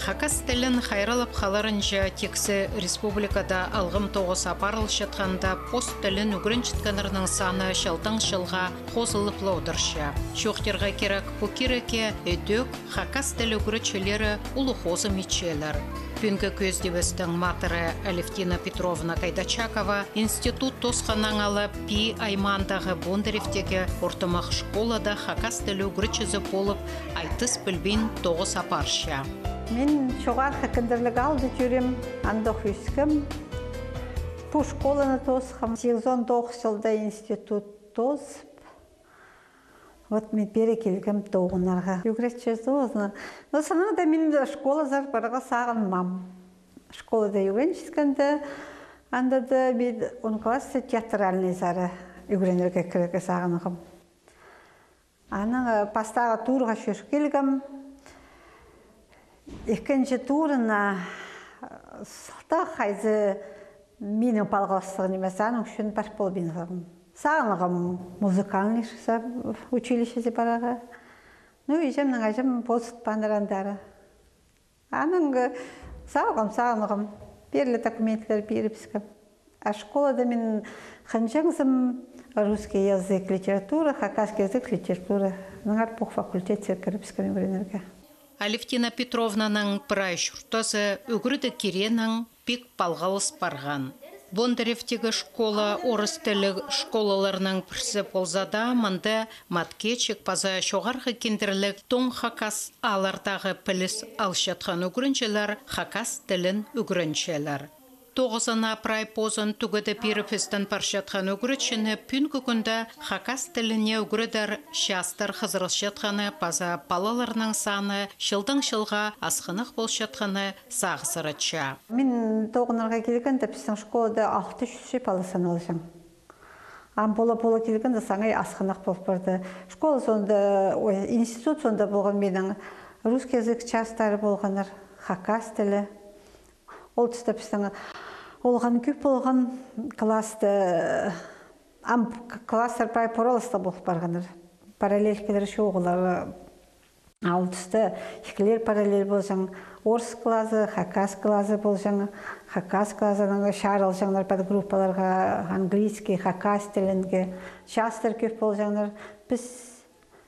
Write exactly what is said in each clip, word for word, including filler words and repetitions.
Хакас тілін хайраллап халарынҷа тиксі республикада алғым тоғыс апарылчатханда, пос тілін ӱгренчеткеннернің саны чылдаң чылға хозылып ла одырча. Чоохтирға кирек, пу кирекке ідӧк хакас тілі ӱгретчілері улуғ хозым итчелер. Пӱӱнгі кӧзідібістің матыры Алевтина Петровна Кайдачакова институт тоосханнаң ала Пии аймаандағы Бондаревтегі ортымах школада хакас тілі ӱгретчізі полып, айтыс пілбин тоғыс апарча. Мин чоғархы кіндірліг аалда тӧреем, андох ӧскем. Пу школаны тоосхам, сигізон тоғыс чылда институт тоозып, вот мин пеер килгем тоғынарға. Ӱгретчі тоозына. Но сыннаң даа мин школазар парарға сағынмаам. Школада ӱгренчеткенде, анда даа мин он класста театральныйзар ӱгренерге кірерге сағынғам. Анаң, э, пастағы турға чӧр килгем. Ікінҷі турына, э, сылтағ хайзы минің палғалыстығ нимес, аның ӱчӱн пар полбинғам. Сағынғам музыкальный училищезе парарға. Ну, иҷемнің аҷам позытпааннар андары. Анаң, э, сағынғам, сағынғам. Пеер ле документтер пирібіскем. А школада мин хынҷаңзым русский язык, литература, хакасский язык, литература. Аннаңар пу факультетсер кірібіскем ӱгренерге. Алевтина Петровнаның прай чуртазы ӱгредіг киренең пик палғалыс парған. Бондаревтегі школа орыс тілліг школаларның пірсі полза даа, мында Маткечик паза чоғархы кіндірліг тоң хакас ааллардағы піліс алчатхан ӱгренҷілер хакас тілін ӱгренчелер. Тоғызына прай позын тӱгеде пирібістен парчатхан ӱгретчіні пӱӱнгі кӱнде хакас тіліне ӱгредер частар хызырылчатханы паза палаларның саны чылдаң чылға асхынах полчатханы сағызыратча. Мин тоғынарға килгенде, пістің школада алты чӱс пала саналҷаң. Ам пола-пола килгенде, саңай асхынах пол парды. Школа соонда, ой, институт соонда полған минің русский язык частары полғаннар, хакас тілі. Ол туста пістің олған кӧп полған класста, ам к-, класстар прай поралыста пол парғаннар. Параллелькалар чоғылар. А ол туста ікілер параллель полҷаң, орыс клазы, хакас клазы полҷаң, хакас клазының чарылҷаңнар подгруппаларға, английский, хакас тілінге, частар кӧп полҷаңнар. Піс,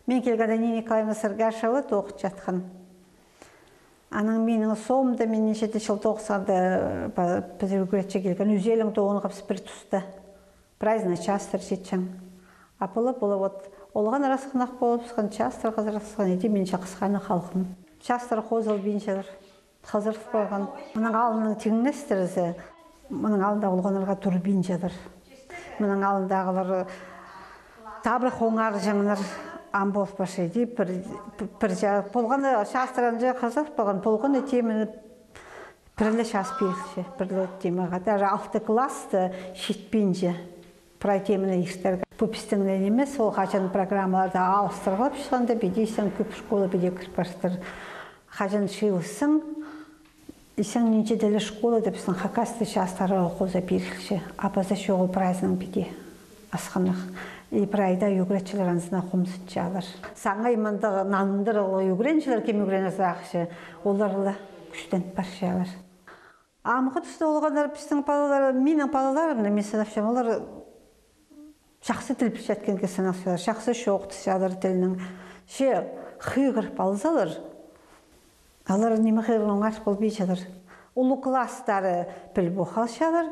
мин килгенде Нина Николаевна Сыргашева тоғынчатхан. Анаң минің соомда, мин нинҷе-де чыл тоғысханда, па-, піс ӱгретчі килген, ӱзелең тоғынғабыс пір туста. Прайзына частар читчең. А пола-пола вот олғаннар асхынах полыбысхан, частар хызырылыбысхан, иди мин чахсы хана халғам. Частар хозылбинчалар, хызырыл парған. Мының алнының тиңнестірзе, мының алнында олғаннарға турбинчалар. Мының алнындағылар табырах оңарҷаңнар, ам пол парча, иди пір, пір ча-, полған частар анҷа хызырыл парған, полған теманы пір ле час пирілче, пір ле темаға. Даже алты класста читпинче прай теманы иртерге. Пу пістің ле нимес, ол хаҷан программаларда алыстырылып чыхханда, піди сен кӧп школа піди кір партыр. Хаҷан чыылысчаң, и сен нинҷе-де ле школада пістің хакасты частарға хоза пирілче. А паза чоғыл прайзынаң піди асхынах. И прайда ӱгретчілер анзына хомзынчалар. Саңай мындағ нандырығлығ ӱгренҷілер, кем ӱгренер сағынча, олар ла кӱстеніп парчалар. Амғы туста олғаннар пістің палалар, минің палаларым, мин санапчам, олар чахсы тіл пілчеткенге саналчалар, чахсы чоохтасчалар тілнең. Че хығырып алзалар, олар ниме хығырып оңар полбинчалар. Улуғ класстары піл пол халчалар,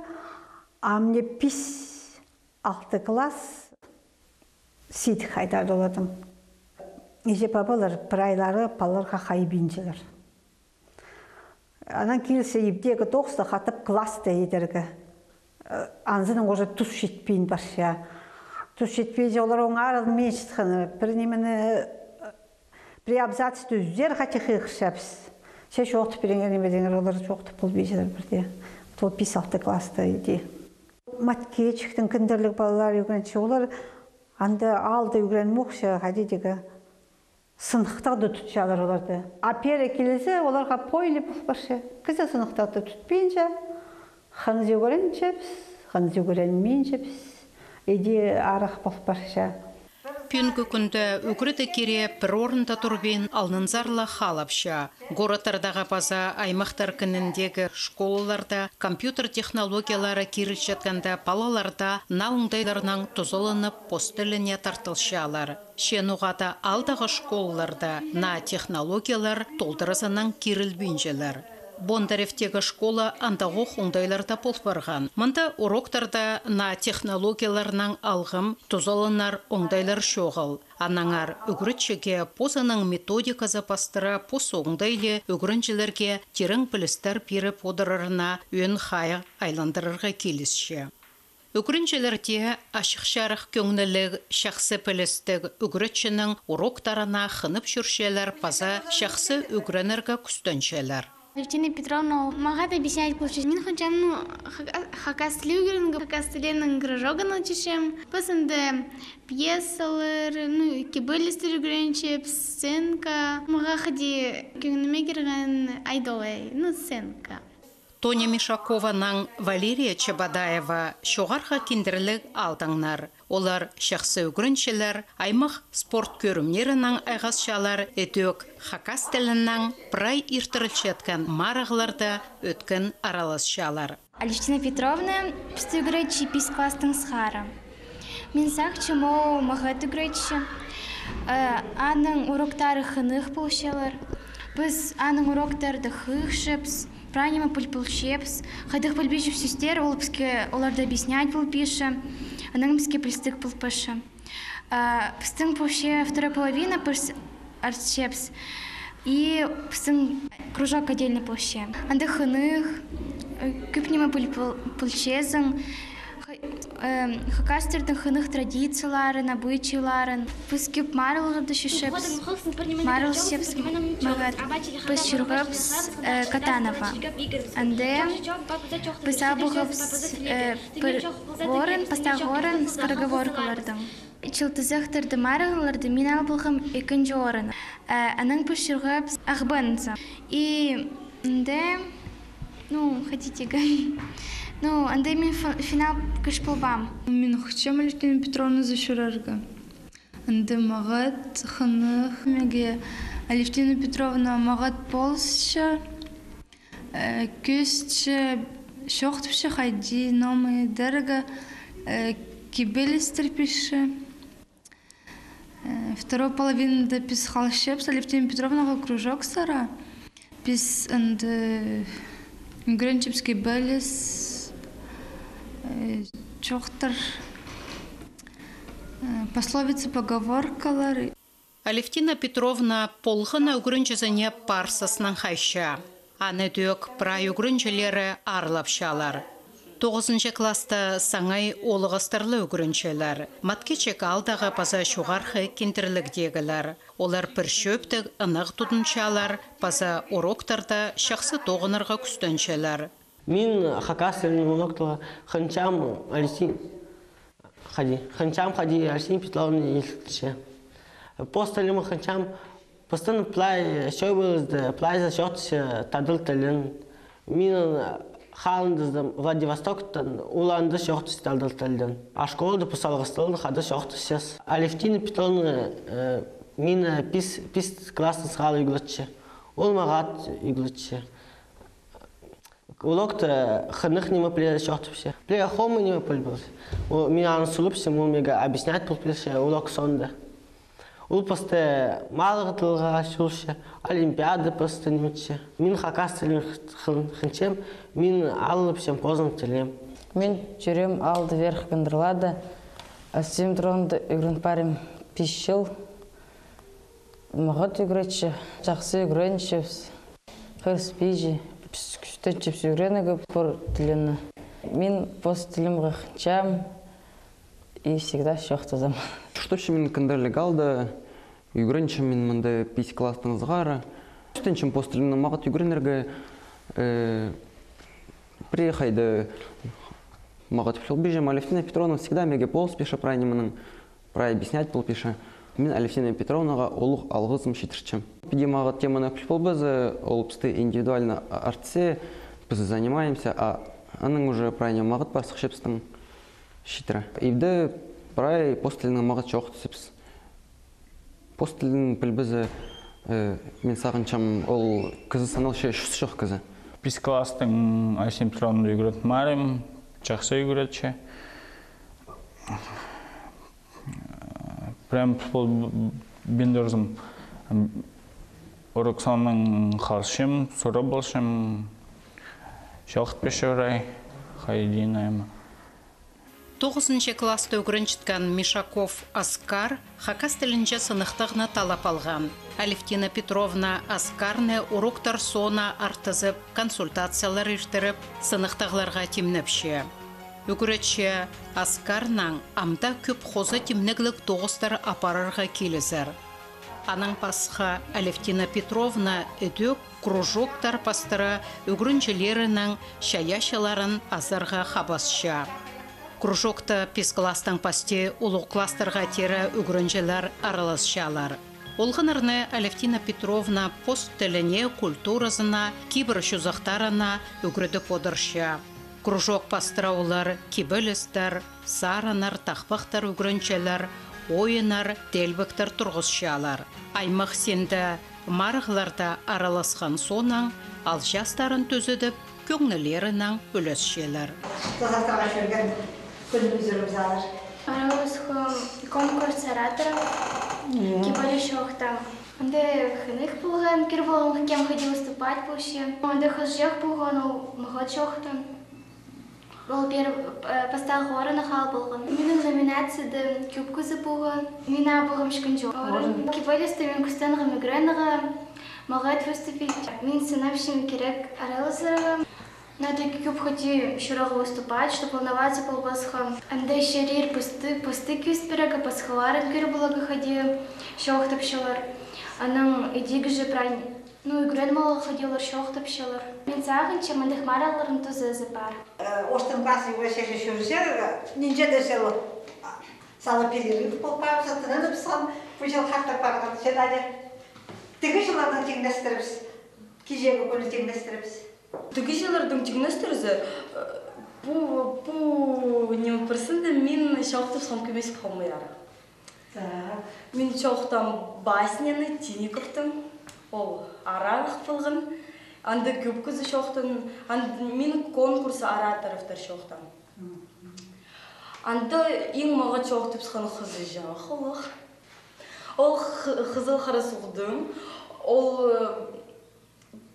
а мына пис, алты класс сидік хайдар оларның. Иҷе-пабалар прайлары палаларға хайбинчалар. Анаң килзе ибдегі тоғысты хатап класста идерге. Э, анзынаң уже тус читпин парча. Тус читпинче, олар оңарылминчатхан. Пір нимені, э, пір абзацты ӱзер хати хығырчабыс. Че чоохтап пиріңер, ниме тиңер, олар чоохтап полбинчалар пірдее. Ол пис-алты класста иди. Маткечиктің кіндірліг палалар ӱгренче, олар анда аалда ӱгренмеекче, хайди тігі, сыныхтағда тутчалар оларды. А пеер килзе, оларға пой ле пол парча. Кізі сыныхтағда тутпинча, хынза ӱгренчебіс, хынза ӱгренминчебіс. Иди арах пол парча. Пӱӱнгі кӱнде ӱгредіг кирее пір орында турбин, алнынзар ла хаалапча. Городтардағы паза аймахтар кініндегі школаларда компьютер технологиялары кирілчеткенде палалар даа наа оңдайларнаң тузаланып, пос тіліне тартылчалар. Че ноға-да аалдағы школаларда наа технологиялар толдыразынаң кирілбинчелер. Бондаревтегі школа андағох оңдайларда пол парған. Мында уроктарда наа технологияларнаң алғым, тузаланар оңдайлар чоғыл. Аннаңар ӱгретчіге позының методиказы пастыра пос оңдайлы ӱгренҷілерге тирең пілістер пиріп одырарына ӧӧн-хайығ айландырарға килісче. Ӱгренҷілерде ачых-чарых кӧңніліг, чахсы пілістіг, ӱгретчінің уроктарына хынып чӧрчелер паза чахсы ӱгренерге кӱстенчелер. Алевтина Петровна, ол мағат объяснять полча. Мин хынчам, ну, хак-, хакас тілі ӱгренерге, хакас тілінің кружогына чӧрчем. Піс анда пьесалар, ну, кибелістер ӱгренчебіс, сценка. Мағаа хайди кӧңніме кірген айдолай, ну, сценка. Тоня Мишакованаң Валерия Чебодаева чоғархы киндірліг аалдаңнар. Олар чахсы ӱгренчелер, аймах спорт кӧрімнерінең айғасчалар, ідӧк хакас тілінең прай иртірілчеткен марығларда ӧткін араласчалар. Алевтина Петровна пісті ӱгретче пис класстаң сығара. Мин сағынчам, ол мағат ӱгретче. Э, аның уроктары хынығ полчалар. Піс аның уроктарда хығырчабыс, прай ниме піл полчабыс. Хайдағ пілбинчеткен сӧстер, ол піске оларны объяснять пол пирче. Анаң піске пілістіг пол парча. А, пістің полча вторая половина, піс артчабыс. И пістің кружок отдельно полча. Анда хынығ, э, кӧп ниме піл-, піл-, пілчезің. Ха-, эм, хакастардың хынығ традицияларын, обычайларын. Піс кӧп марығларда чӧрчебіс. Марығлар чӧрчебіс, мағат. Піс чӧргебіс, э, Катанова. Анда піс алғабыс, э, пір орын, пастағы орын скороговоркалардаң. Чылтызахтарда, марығларда мин ал полғам ікінҷі орын. Э, анаң піс чӧргебіс Ағбанзар. И анда, ну, хайди тигі. Ну, анда мин фи-, финал кірче полбаам. Мин хынчам Алевтина Петровназар чӧрерге. Анда мағат, хынығ. Мағаа Алевтина Петровна мағат полысча. Э, кӧзітче, чоохтапча, хайди ниме идерге, э, кибелістер пирче. Э, второй половинада піс халчабыс Алевтина Петровнаға кружоксар. Піс анда ӱгренчебіс кибеліс, э, чоохтар, э, пословица, поговоркалар. Алевтина Петровна полған на ӱгренҷізіне парсызынаң хайча. Аны ідӧк прай ӱгренҷілері аарлапчалар. Тоғызынҷы класста саңай оолағастар ла ӱгренчелер. Маткечік аалдағы паза чоғархы киндірлігдегілер. Олар пір чӧптіг ынағ тудынчалар, паза уроктарда чахсы тоғынарға кӱстенчелер. Мин хакас тілінең уроктарға хынчам Алевтин-, хайди, хынчам хайди Алевтина Петровна илтче. Пос тілім хынчам, пістің пілей чӧбізде, пілейзер чоохтапча тадар тілінең. Мин халындызым Владивостоктаң, ол анда чоохтапча тадар тілінең. А школада піс алғыстығ хайди чоохтапчабыс. Алевтина Петровна, э, мині пис, пис класстаң сығара ӱгретче. Ол мағат ӱгретче. Урокта хынығ ниме піле чоохтапча. Піле хомай ниме пілбес. Ол, мин аны сурапчам, ол мағаа объяснять пол пирче урок соонда. Ол пісті марығларға чӧрче, олимпиада пісті ниметче. Мин хакас тілін хын-, хынчам, мин алыпчам позының тілін. Мин чӧрем аалда Верх Гондырлада. Алевтина Петровнада ӱгрен парим пис чыл. Мағат ӱгретче, чахсы ӱгренчебіс. Хырыспинча, піс кӱстенчебіс ӱгренерге пір тілні. Мин пос тілімге хынчам и всегда чоохтазам. Чуртапчам мин киндірліг аалда, ӱгренчем мин мында пис класстаң сығара. Кӱстенчем пос тілімнең мағат ӱгренерге, э, пірее хайда мағат піл полбинчам, Алевтина Петровна всегда мағаа полыс пирче прай нимені. Прай объяснять пол пирче. Мин Алевтина Петровнаға улуғ алғызым читірчем. Піди мағат теманы піл полбаза, ол пісті индивидуально артса, піс занимаемся, а анаң уже прай ниме мағат пар сыхча пістің читіре. Ибде прай пос тілінең мағат чоохтасчабыс. Пос тілін пілбезе, э, мин сағынчам, ол кізі саналча чуртасчох кізі. Пис класстың Айсем Петровна ӱгрет марым, чахсы ӱгретче. Прям пол бин турзым. Урок соонаң халчам, сурап алчам, чоохтапча прай, хайди найма. Тоғызынҷы класста ӱгренчеткен Мишаков Оскар хакас тілінҷе сыныхтағны таллап алған. Алевтина Петровна Оскарны уроктар соона артызып, консультациялар иртіріп, сыныхтағларға тимнепче. Ӱгретчі Оскарнаң амды кӧп хоза тимнегліг тоғыстар апарарға килізер. Анаң пасха Алевтина Петровна ідӧк кружоктар пастыра ӱгренҷілерінең чайаачыларын азарға хабасча. Кружокта пис класстаң пасти улуғ класстарға теере ӱгренҷілер араласчалар. Олғаннарны Алевтина Петровна пос тіліне, культуразына, кибір чозахтарына ӱгредіп одырча. Кружок пастыра олар кибелістер, сарыннар, тахпахтар ӱгренчелер, ойыннар, теелбектер турғысчалар. Аймах синде марығларда араласхан соонаң алҷастарын тӱзедіп, кӧңнілерінең ӱлесчелер. Сазартарға чӧрген кӱнімізер мисаллар. Араласхам конкурс ораторов. Кибелі чоохтаң. Анда хынығ полған, кӧр полған, кем хайди выступать полча. Анда хызыҷах полған, ол мағаа чоохтаан. Ол пір, э, пастағы орынны алып алған. Минің номинацияда кӧп кізі полған. Мин абағам ікінҷі орын. Кибелісті мин кӱстенгем ӱгренерге, мағаа выступить. Мин сынапчам кирек араласарға. Надо кӧп хайди чурарға выступать, чтоб волноваться полбасха. Анда чарир пасты, пасты кӧзіт пирерге, пасхаларын кӧр поларға хайди чоохтапчалар. Анаң идӧк же прай, ну, ӱгреніп аларға хайди олар чоохтапчалар. Мин сағынчам, мындағ марығларның тузазы пар. Э, орта класс ӱгренчең чӧрчелер, нинҷе дее чыл сала перерыв полбаабыс, тынаныбысхан, пу чыл хатап парған, че Надя. Тігі чылларнаң теңнестірібіс, кичегі кӱнні теңнестірібіс. Тігі чылларнаң теңнестірзе, э, пу, пу ниме пірсінде мин чоохтабысхан кӧмес полмай ара. Так. Мин чоохтаам басняны Тиниковтың, ол арарах полған, анда кӧп кізі чоохтаан, ан-, мин конкурс ораторовтар чоохтаам. Анда иң мағаа чоохтабысхан хызыҷах олох. Ол х-, Хызыл Харасуғдың, ол, э,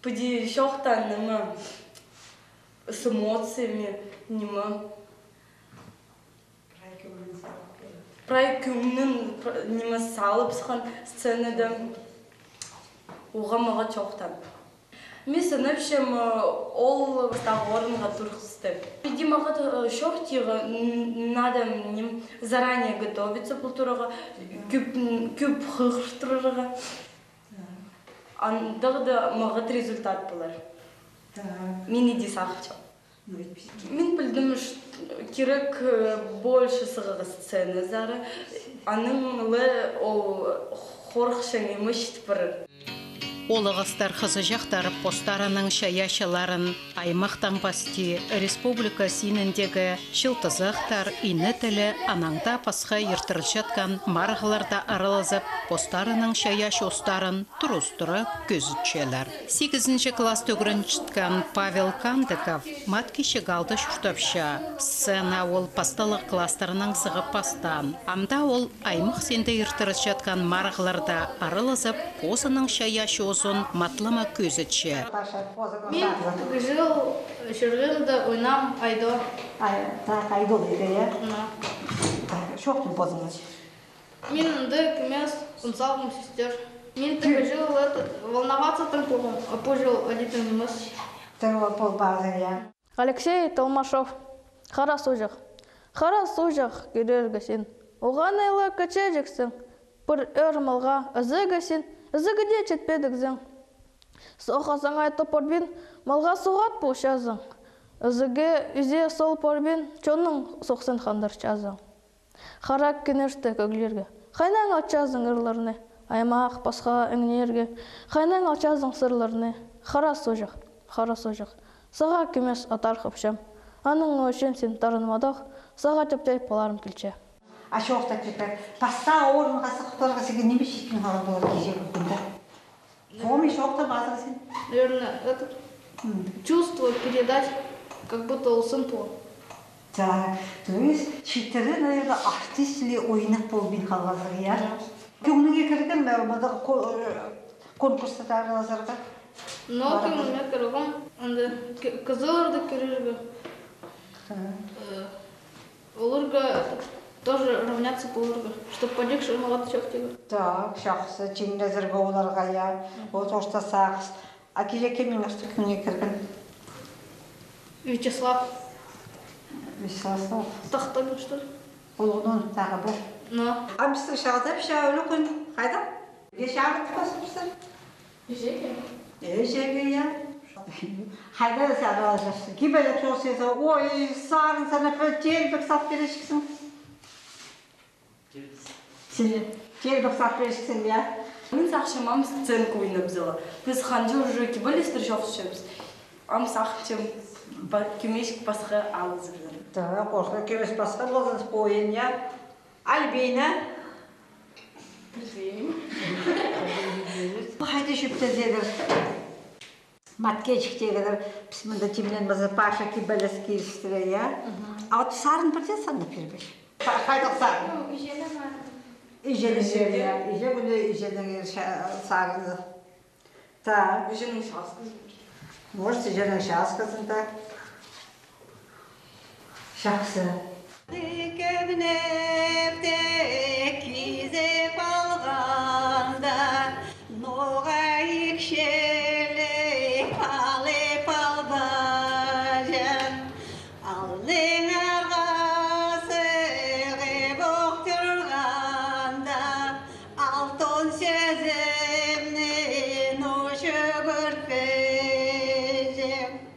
піди чоохтаан ниме, с эмоциями, ниме. Прай кӧңнін, пр-, ниме, салыбысхан сценада. Уғаа мағаа чоохтаан. Мин сынапчам, э, ол пастағы орынға турғысты. Піди мағаа, э, чоохтирға, н-, надо, ним, заранее готовиться пол турарға, кӧп, кӧп хығыр турарға. Андағ даа мағат результат полар. Так. Мин иди сағынчам. Ну, ведь пи-, мин пілдім, ш-, кирек, э, больше сығарға сценазар. Анаң ла ол хорыхчаң ниме чіт парар. Ол ағастар, хызыҷахтар постарының чайаачыларын аймахтаң пасти республика синіндегі «Чылтызахтар», «Ине тілі», анаң даа пасха иртірілчеткен марығларда аралазып, постарының чайаач устарын турыстыра кӧзітчелер. Сигізінҷі класста ӱгренчеткен Павел Кандыков мат кичіг аалда чуртапча. Сценаа ол пасталығ класстарнаң сығып пастаан. Амды ол аймах синде иртірілчеткен марығларда аралазып, позының чайаач узын матлама кӧзітче. Мин тігі чыл чӧргенде ойнаам Айдо. Ай, так, Айдо дее, я? Мына. Так, чоохтаң позыңар. Мин андағ нимес, ун салғам сӧстер. Мин тігі чыл этот, волноваться тың полғам, а пу чыл алитын нимес. Тың ол полбазың, я. Алексей Толмашов. Хара суғҷах. Хара суғҷах кӧрерге син. Оғаа ла кічіҷексің. Пір ӧӧр малға ізіг син, ізігде читпедігзің. Соғасаң ай топырбин, малға суғат полчазың. Ізігге ӱзе сол порбин, чонның сохсын хандырчазың. Хара кӱнӧшті кӧглерге хайнаң алчазың ырларны, аймах пасха иңнерге хайнаң алчазың сырларны. Хара суғҷах, хара суғҷах, сағаа кӧмес атар хапчам. Аның ӱчӱн син тарынмадах, сағаа тӧп чай поларым килче. А чоохтап пирер. Пастағы орынға сығып парарға сірерге ниме читпин халған полар кичіг кӱнде? Помнишь, чоохтап азырзың? Наверное, этот, м, чувство передать, как будто ол сын полған. Так, то есть, читіре, наверное, артист ле ойнап полбин халғазың, я? Да. Кӧңніңе кірген, э, мында ко-, э, конкурста араласарға? Но кӧңніме кірген, анда к-, кізілерді кӧрерге. Ха. Э, оларға тоже равняться поларға, чтоб полегче мағаа чоохтирға. Так, чахсы, чиңнезерге оларға, я. Мгм. Ол орта сағыс. А киле кемнің артығ кӧңніңе кірген? Вячеслав. Вячеслав. Тахтабин, что ли? Ол оңнан тағы пу. Но. А пістің чағда пу чаа ӱлӱкӱн хайда? Кеш ағытып пастапсаң? Іҷеге. Іҷеге, я. Хайда сағынчазың? Кибелек чоохтаза, ой, сарын санап, пір теелбек салып пирҷіксің. Сен теелбек салып пирҷіксің, я? Мин сағынчам, ам сценка ойнабызар. Піс ханҷа уже кибелестер чоохтапчабыс. Ам сағынчам, ба-, кӧмесчик пасха алызар. Так, орта кӧмес пасха ползын, споен, я? Альбина. Пілбеем. Хайда чӧптезер? Маткечік тегілер, піс мында тимненмезе, Паша кибелес килістіре, я? Мгм. А вот сарын пірдее санап пирбес. Ха-, хайдағ сарын? Ну, іҷенің сарын. Іҷенің, я, іҷе кӱні іҷенің ша-, сарыны. Так. Іҷенің часхызын. Может, іҷенің часхызын, так. Чахсы. Кӧбінепте кизеп алғанда, ноға икшелеп алып албаҷаң. Алныңарға сығып ох турғанда, алтон сӧзімні ноо чӱгӱртпеҷең.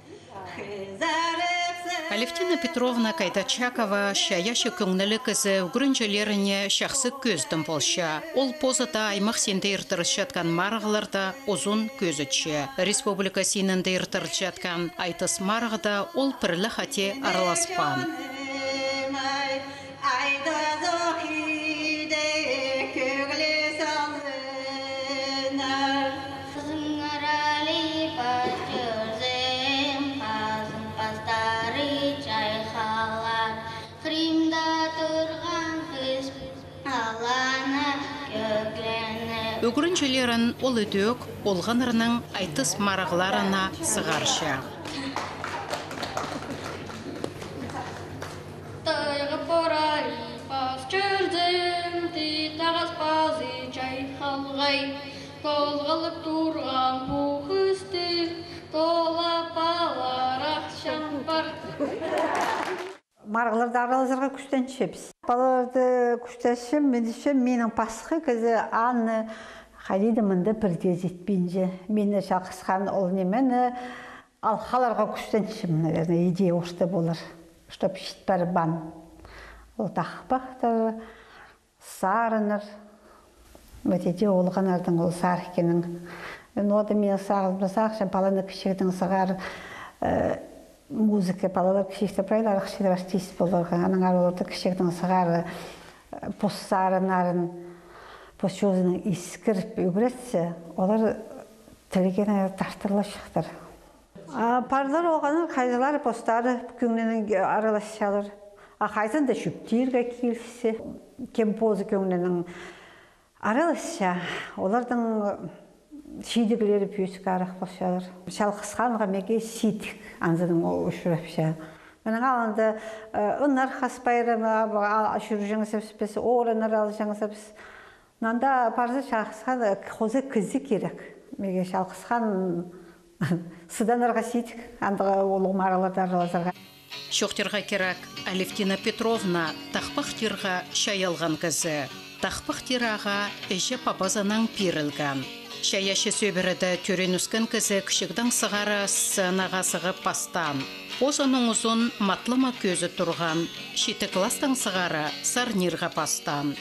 Алевтина Петровна Кайдачакова чайаачы кӧңніліг кізі, ӱгренҷілеріне чахсы кӧзідім полча. Ол позы даа аймах синде иртірілчеткен марығларда узун кӧзітче. Республика синінде иртірілчеткен айтыс марығда ол пір ле хати араласпаан. Айдазох иде кӧгле салынар. Хызыңар али пастырзым, хазың пастары чайхалар. Хыримда турған кіс аланы кӧгленіп. Ӱгренҷілерін ол ідӧк олғаннарның айтыс марығларына сығарча. Тайға парар пас чӧрзем, ти тағас пазы чайхалғай. Толғалып турған пу хысты толап алар ахчам пар. Марығларда араласарға кӱстенчебіс. Палаларды кӱстенчем, мин тіпчем, минің пасха кізі аны хайди даа мында пірдее итпинче. Мині чалғысхан ол нимені ал халарға кӱстенчем, наверное, идея орта полар, чтоб чит парбаан. Ол тахпахтар, сарыннар. Вот иди олғаннарның ол сарыхкенің. Ну, ол даа минің сағызымда сағынчам, паланы кічігдең сығара, э, музыка, палалар кічігде прай арахчылар артист поларға. Аннаңар оларды кічігдең сығара, э, пос сарыннарын, пос чозынаң искіріп ӱгретсе, олар тілгеніне тартыларҷыхтар. А парлар олғаннар, хайзылары постары кӧңнінең араласчалар. А хайзында чӧптирге килісче, кем позы кӧңнінең араласча, оларның чидіглері пӧзік арах полчалар. Чалғысханға меге чидік, анзының ол учурапча. Мының алнында, э, ыннар хас пайрамы, а, а, чӧрҷеңзібіс, ораннар алҷаңзыбыс. Мында парза чалғысхан, э, хоза кізі кирек. Меге чалғысхан сыданарға чидік, андағ улуғ марығларда араласарға. Чоохтирға кирек, Алевтина Петровна тахпахтирға чайалған кізі. Тахпахтир ағаа іҷе-пабазынаң пирілген. Чайаачы сӧбіреде тӧреен-ӧскен кізі кічігдең сығара сценаға сығып пастаан. Позының узун матлама кӧзіт турған. Читі класстаң сығара сарнирға пастаан.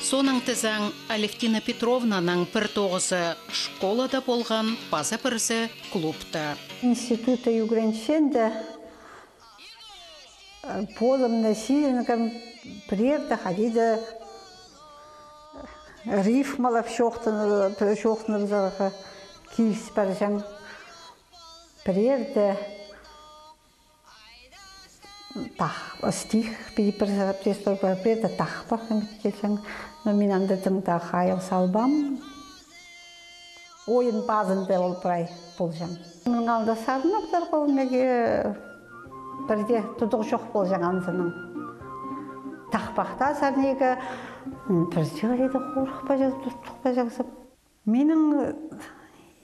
Соонаң тізең, Алевтина Петровнаның пір тоғызы школада полған, паза пірсі клубта. Институтта ӱгренчең дее, Позымны сизінгем, пірерде хайди-да рифмалап чоохтанып, чоохтаныбызарға киліс парҷаң. Пірерде тах-, стих пиди пір, пір строка, пірерде тахпах ниме тилҷең. Но мин анда тың даа хайығ салбаам. Ойын пазында ол прай полҷаң. Мының алнында сарнап турарға ол меге пірдее тудығ чох полҷаң анзының. Тахпахта сарнирға, м, пірдее хайди-да хорыхпаҷаң, тустухпаҷаңзып. Минің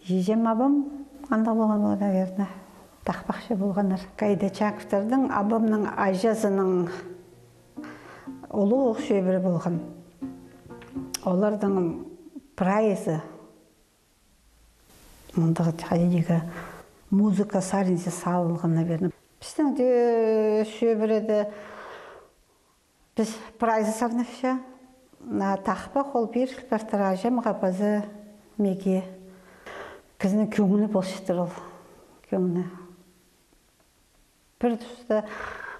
иҷем, абам андағ полған, ол, наверное, тахпахчы полғаннар. Кайдачаковтарның, абамның аҷазының улуғ чӧбіре полған. Оларның прайзы мындағ хайди-да музыка саринзар салылған, наверное. Пістің дее чӧбіреде піс прайзы сарнапча. А тахпах ол пиріл партыр аҷамға паза меге. Кізінің кӧңні полчатыр ол. Кӧңні. Пір туста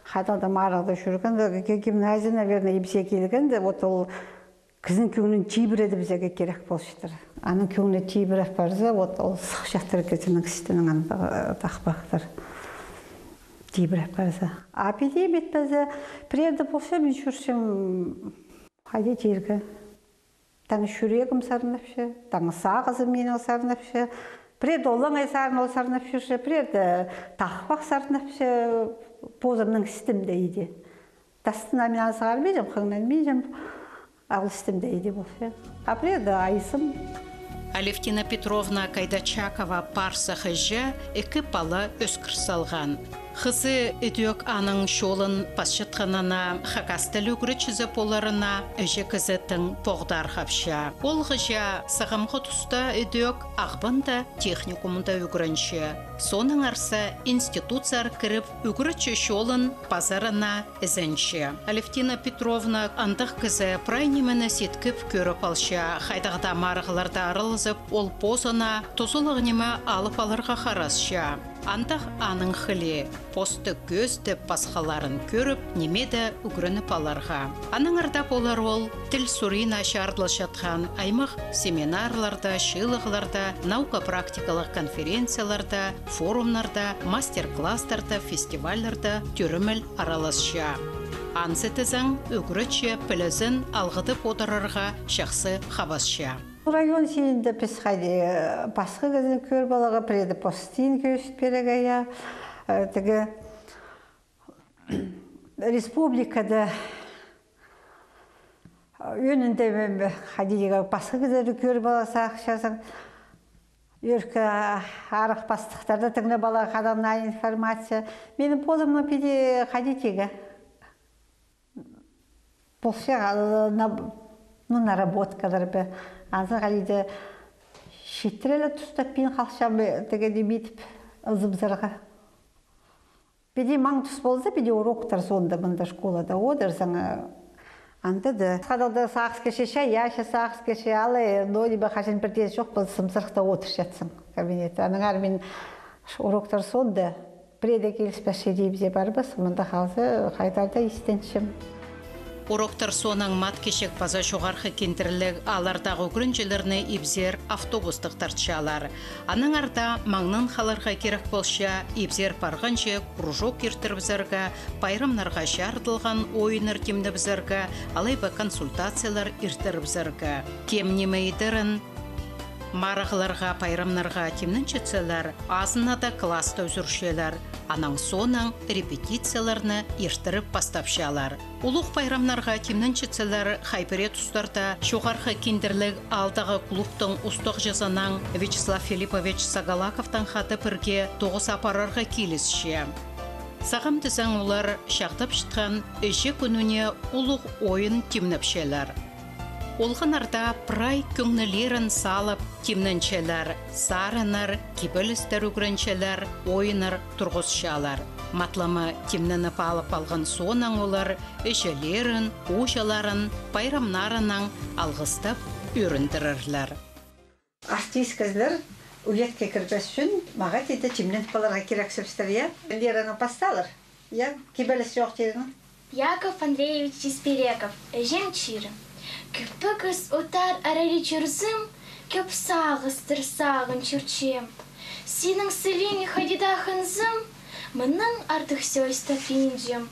хайдағ-да марығда чӧргенде, ге-, гимназия, наверное, ибзе килгенде, вот ол кізінің кӧңнін тибіредібізерге кирек полчатыр. Аның кӧңні тибіреп парза, вот ол сыхчатыр кізінің істінең андағ, э, тахпахтар. Тибіреп парза. А піди ибет паза, пірерде полча, мин чӧрчем, хайди тирге. Таң чӱрегім сарнапча, таң сағызым минің сарнапча. Пірерде олаңай сарын ол сарнап чӧрче, пірерде тахпах сарнапча, позымның істімде иди. Тастына мин аны сығарминчам, хыңнанминчам, а ол істімде иди полча. А пірерде айзым. Алевтина Петровна Кайдачакова парсах іҷе, ікі пала ӧскір салған. Хызы ідӧк аның чолын пасчатханына, хакас тіл ӱгретчізі поларына іҷе кізі тың поғдархапча. Ол хыҷа сағамғы туста ідӧк Ағбанда техникумда ӱгренче. Соонаң арса институтсар кіріп, ӱгретчі чолын пазарына ізенче. Алевтина Петровна андағ кізі прай нимені ситкіп кӧріп алча, хайдағ даа марығларда аралазып, ол позына тузалығ ниме алып аларға харасча. Андағ аның хылии, посты кӧзідіп, пасхаларын кӧріп, ниме дее ӱгреніп аларға. Аннаңар даа полар ол тіл сурина чарыдылчатхан аймах семинарларда, чыылығларда, наука-практикалығ конференцияларда, форумнарда, мастер-класстарда, фестивальларда тӧремел араласча. Анзы тізең, ӱгретчі пілізін алғыдып одырарға чахсы хабасча. Район синінде піс хайди, э, пасха кізі кӧріп аларға, пірее дее постың кӧзіт пирерге, я, э, тігі, республикада, э, ӧӧнінде, м, хайди тигі, пасха кізілерді кӧріп аларға сағынчазың. Ӧӧркі арах пастыхтарды тыңнап аларға хайдағ-да информация. Минің позымның піди хайди тигі. Полча, а, на, ну, наработкалар ба. Анзы хайди-да читіре ла тустаппин халчам ба, тігі ниме идіп, ызыбызарға. Піди маң тус полза, піди уроктар соонда мында школада одырзаң, а, анда даа. Хайдағ-да сағыс килче, чайаачы сағыс килче, алай, но ниме, хаҷан пірдеезі чох полза, сымсырыхта одырчатсың кабинетте. Аннаңар мин уроктар соонда пірее дее киліспес чирібізер парбас, мында халза, хайдар-да истенчем. Уроктар соонаң Мат кічіг паза Чоғархы Киндірліг ааллардағы ӱгренҷілерні ибзер автобустығ тартчалар. Аннаңар даа маңнаң халарға кирек полча, ибзер парғанҷы кружок иртірібізерге, пайрамнарға чарыдылған ойыннар тимнебізерге, алай ба консультациялар иртірібізерге. Кем ниме идерін, марығларға, пайрамнарға тимненчетселер, азынада класста ӱзӱрчелер, анаң соонаң репетицияларны иртіріп пастапчалар. Улуғ пайрамнарға тимненчетселер, хай пірее тустарда Чоғархы Киндірліг аалдағы клубтың устағҷызынаң Вячеслав Филиппович Сагалаковтаң хада пірге тоғыс апарарға килісче. Сағам тізең, олар чахтапчатхан іҷе кӱніне улуғ ойын тимнепчелер. Олғаннар даа прай кӧңнілерін салып тимненчелер, сарыннар, кибелістер ӱгренчелер, ойыннар турғысчалар. Матламы тимненіп алып алған соонаң олар іҷелерін, ууҷаларын пайрамнарынаң алғыстап ӧріндірерлер. Артист кізілер уятха кірбес ӱчӱн, мағаа тиді, тимненіп аларға кирексібістір, я? Лераның пасталар. Я, кибеліс чоохтирын. Яков Андреевич Чиспереков, «Іҷем чирі». Кӧп пӧгіс утар арали чӧрзем, кӧп сағыстар сағын чӧрчем. Синің сілииңе хайди даа хынзам, мыннаң артых сӧс таппинчам.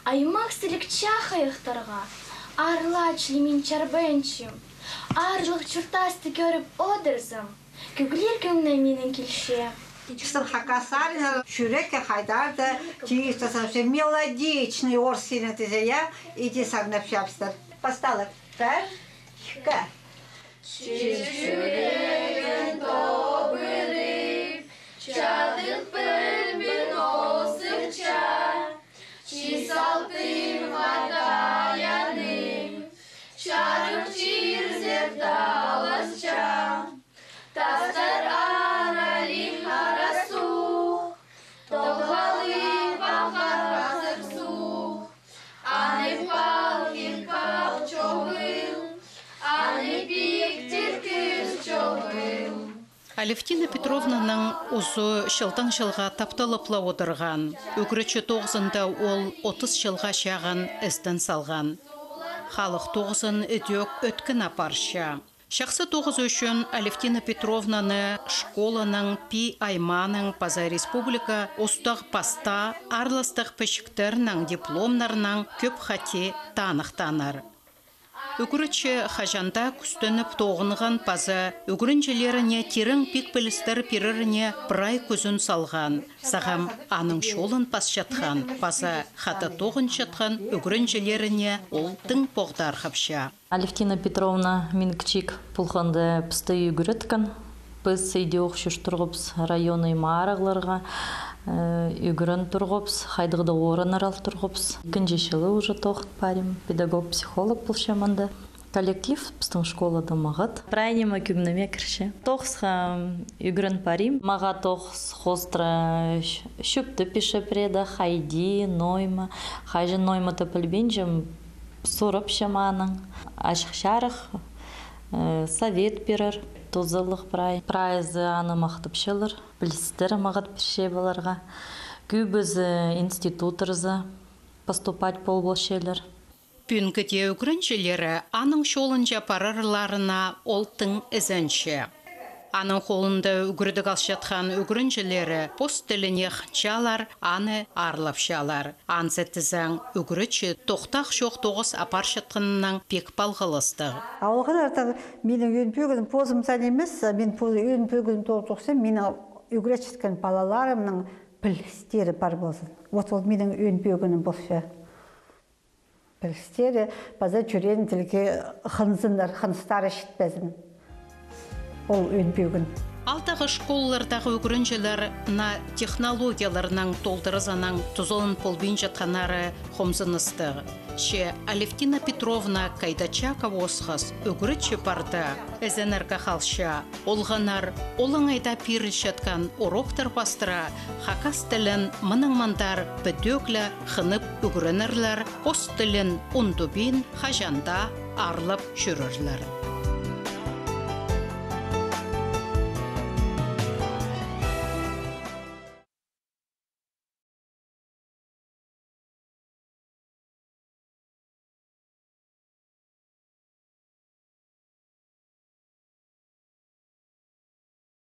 Аймах сіліг чахайахтарға, аарлачлы мин чарбанчам. Аарлығ чуртасты кӧріп одырзам, кӧглер кӧңніме минің килче. Пістің хакас сариннар чӱрекке хайдар даа тиис, мелодичный орыс тілінең тізе, я, иди сарнапчабыстыр. Пасталып. Пір, ікі. Чир чӱрегін тобырып, чадып пілбин осыпча. Чис алтынға таяным, чарых чирзер таласча. Тастар аралин хара суғ, тоғалып ағар хазыр суғ. Аны пал кил пал чоғыл, аны пиктір кіл чоғыл. Алевтина Петровнаның узы чылдаң чылға тапталып ла одырған. Ӱгретчі тоғызында ол отыс чылға чағын істен салған. Халых тоғызын ідӧк ӧткін апарча. Чахсы тоғыс ӱчӱн Алевтина Петровнаны школаның, пии аймааның паза республика устағ-пастаа аарластығ пічіктерінең, дипломнарынаң кӧп хати таныхтааннар. Ӱгретчі хаҷан даа кӱстеніп тоғынған паза ӱгренҷілеріне тирең пик-пілістер пиреріне прай кӱзін салған. Сағам аның чолын пасчатхан паза хада тоғынчатхан ӱгренҷілеріне ол тың поғдархапча. Алевтина Петровна мин кічіг полғанда пісті ӱгреткен. Піс идӧк чӧр турғабыс районный марығларға, э, ӱгрен турғабыс, хайдағ-да орыннар ал турғабыс. Ікінҷі чылы уже тоғын парим, педагог-психолог полчам анда. Коллектив пістің школада мағат. Прай ниме кӧңніме кірче. Тоғысха ӱгрен парим. Мағаа тоғыс хоостыра чӧпті пире пірееде, хайди, ноо ниме. Хаҷан ноо ниме тіп пілбинчем, сурапчам анаң, ачых-чарых, э, совет пирер, тузалығ прай. Прайзы аны махтапчалар, пілістер мағат пирче поларға. Кӧбізі институтсар поступать пол полчалар. Пӱӱнгі дее ӱгренҷілері аның чолынҷа парарларына ол тың ізенче. Аның холында ӱгредіг алчатхан ӱгренҷілері пос тіліне хынчалар, аны аарлапчалар. Анзы тізең, ӱгретчі тохтағ чох тоғыс апарчатханнаң пик палғалыстығ. А ол хада минің ӧӧн пӧгінім позымзар нимес, мин пос-, ӧӧн пӧгінім тоғын тоғынчам, минің ӱгретчеткен палаларымның пілістері пар ползын. Вот ол минің ӧӧн пӧгінім полча. Пілістері паза чӱреен тілге хынзыннар, хыныстары читпезін. Ол ӧӧн пӧгін. Аалдағы школалардағы ӱгренҷілер наа технологияларның толдыразынаң тузалан полбинчатханнары хомзыныстығ. Че Алевтина Петровна Кайдачакова осхас ӱгретчі парда, ізенерге халча. Олғаннар олаңай даа пирілчеткен уроктар пастыра хакас тілін мыннаң мындар пӱдӧк ле хынып ӱгренерлер, пос тілін ундубин, хаҷан даа аарлап чӧрерлер.